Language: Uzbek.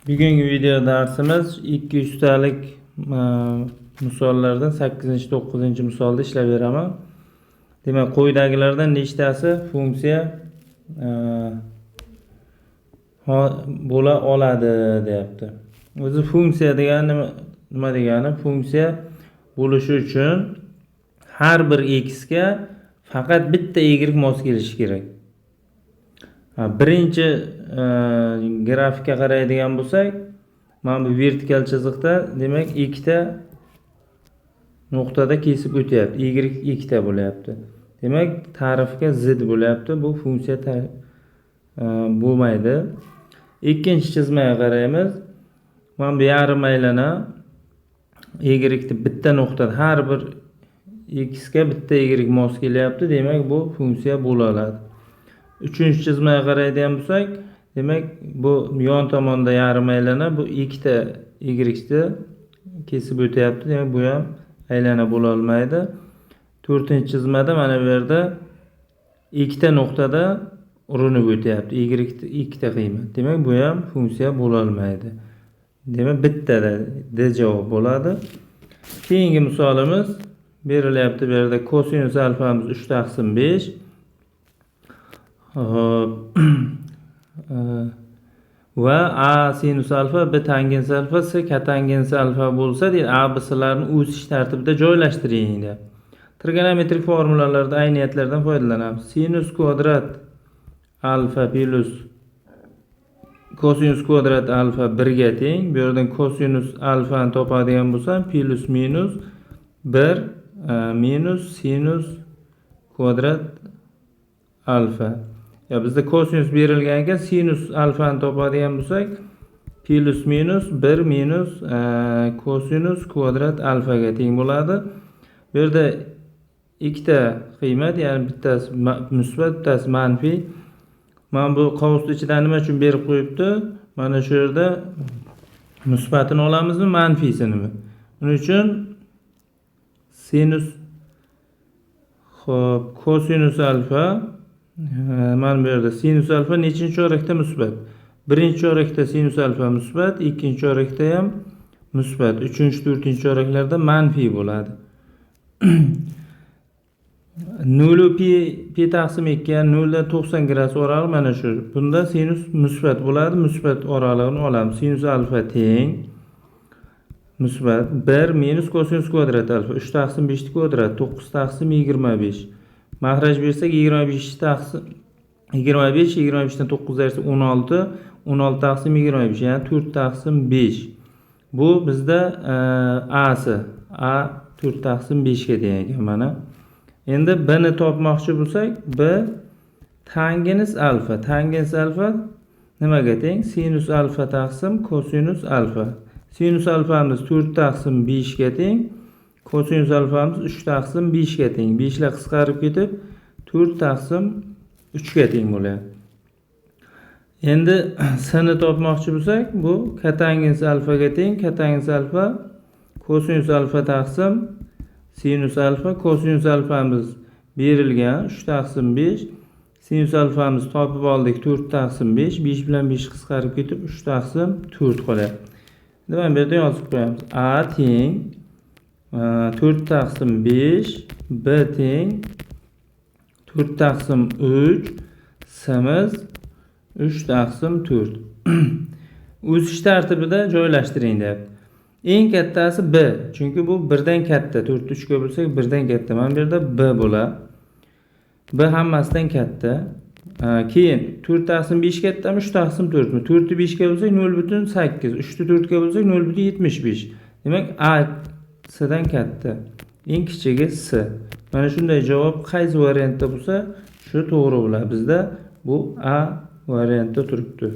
Bugungi video darsimiz 200 talik misollardan 8-9 misolda ishlab beraman. Demak, quyidagilardan nechtasi funksiya bo'la oladi deyapti. O'zi funksiya degani nima degani? Funksiya bo'lishi uchun har bir x ga faqat bitta y mos kelishi kerak. Birinchi grafikka qaraydigan bo'lsak, mana bu vertikal chiziqda, demak, ikkita nuqtada kesib o'tyapti. Y ikkita bo'lyapti. Demak, ta'rifga zid bo'lyapti. Bu funksiya bo'lmaydi. Ikkinchi chizmaga qaraymiz. Mana bu yarim aylana y ni bitta nuqtada har bir x ga bitta y mos kelyapti. Demak, bu funksiya bo'la oladi. Uchinchi chizmaga qaraydigan bo'lsak, demak, bu yon tomonda yarim aylana, bu ikkita y ni kesib o'tyapti. Demak, bu ham aylana bo'la olmaydi. To'rtinchi chizmada mana bu yerda ikkita nuqtada urinib o'tyapti. Y ikkita qiymat. Demak, bu ham funksiya bo'la olmaydi. Demak, bittada D javob bo'ladi. Keyingi misolimiz berilyapti bu yerda kosinus alfamiz 3 taqsim 5. Xo'p. Va A sinus alfa, B tangens alfa, C kotangens alfa bo'lsa, deydi, A, B, C'larni o'sish tartibida joylashtiring deyapti. Trigonometrik formulalarda ayniyatlardan foydalanamiz. Sinus kvadrat alfa plus kosinus kvadrat alfa 1 ga teng. Bu yerdan kosinus alfani topadigan bo'lsam, plus minus 1 minus sinus kvadrat alfa. Ya bizda kosinus berilgan ekan, sinus alfani topadigan bo'lsak, plus minus 1 minus kosinus kvadrat alfaga teng bo'ladi. Bu yerda ikkita qiymat, ya'ni bittasi musbat, bittasi manfiy. Mana bu qovusni ichidan nima uchun berib qo'yibdi? Mana shu yerda musbatini olamizmi, manfiysinimi? Buning uchun sinus, xo'p, kosinus alfa, mana bu yerda sinus alfa nechinchi chorakda musbat? Birinchi chorakda sinus alfa musbat, ikkinchi chorakda ham musbat, uchinchi, to'rtinchi choraklarda manfiy bo'ladi. Nolu pi, pi taqsim ikki, ya'ni 0 dan 90 gradus oralig'i mana shu. Bunda sinus musbat bo'ladi, musbat oralig'ini olamiz. Sinus alfa teng musbat 1 minus kosinus kvadrat alfa, 3 taqsim 5 kvadrat, 9 taqsim 25. Mahraj bersak, 25 taqsim 25, 25 dan 9 ayirsak 16, 16 taqsim 25, ya'ni 4 taqsim 5. Bu bizda A si. A 4 taqsim 5 ga teng ekan mana. Endi B ni topmoqchi bo'lsak, B tangens alfa. Tangens alfa nimaga teng? Sinus alfa taqsim kosinus alfa. Sinus alfamiz 4 taqsim 5 ga teng. Kosinus alfamiz 3 taqsim 5 ga teng. 5 lar qisqarib ketib, 4 taqsim 3 ga teng bo'lyapti. Endi C ni topmoqchi bo'lsak, bu kotangens alfaga teng. Kotangens alfa kosinus alfa taqsim sinus alfa. Kosinus alfamiz berilgan 3 taqsim 5. Sinus alfamiz topib oldik 4 taqsim 5. 5 bilan 5 qisqarib ketib, 3 taqsim 4 qolyapti. Endi mana bu yerda yozib qo'yamiz. A teng 4 taqsim 5, B teng 4 taqsim 3, C'miz 3 taqsim 4. O'sish tartibida joylashtiring deyapti. Eng kattasi B, chunki bu birdan katta. 4 ni 3 ga bo'lsak, birdan katta. Mana bu yerda B bo'ladi. B hammasidan katta. Keyin 4 taqsim 5 kattami, 3 taqsim 4 mi? 4 ni 5 ga bo'lsak 0,8, 3 ni 4 ga bo'lsak 0,75. Demak, A C dan katta. Eng kichigi C. Mana shunday javob qaysi variantda bo'lsa, shu to'g'ri bo'ladi. Bizda bu A variantda turibdi.